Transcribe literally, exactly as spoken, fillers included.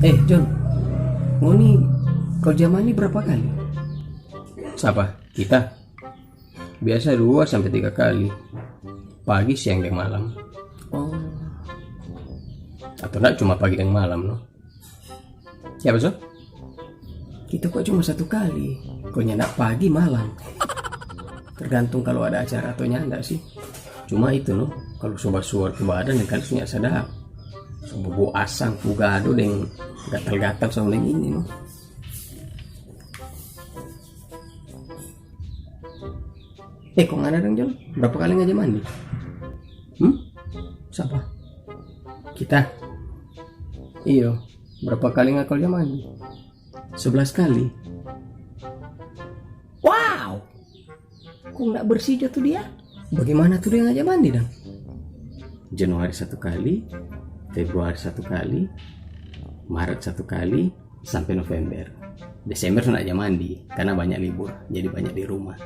Eh, John, ngoni kalau ja mandi berapa kali? Sapa? Kita? Biasa dua sampe tiga kali. Pagi, siang, deng malam. Oh. Atau ndak cuma pagi deng malam, no? Siapa, so? Kita kok cuma satu kali. Kok nyanda pagi, malam. Tergantung kalau ada acara atau nyanda sih. Cuma itu, no, kalau so basuar tu badan, deng kali so nyanda sadap. So bobou asang, pugado deng gatal-gatal sama deng ini, no. Eh, kong ada dong, John? Berapa kali ngana ja mandi? Hmm? Sapa? Kita? Iyo. Berapa kali ngana kalau ja mandi? Sebelas kali. Wow! Kong ndak bersih jo tu dia? Bagaimana tu dia ngana ja mandi dang? Januari satu kali, Februari satu kali, Maret satu kali, sampe November. Desember so ndak ja mandi, karna banya libur, jadi banya di rumah.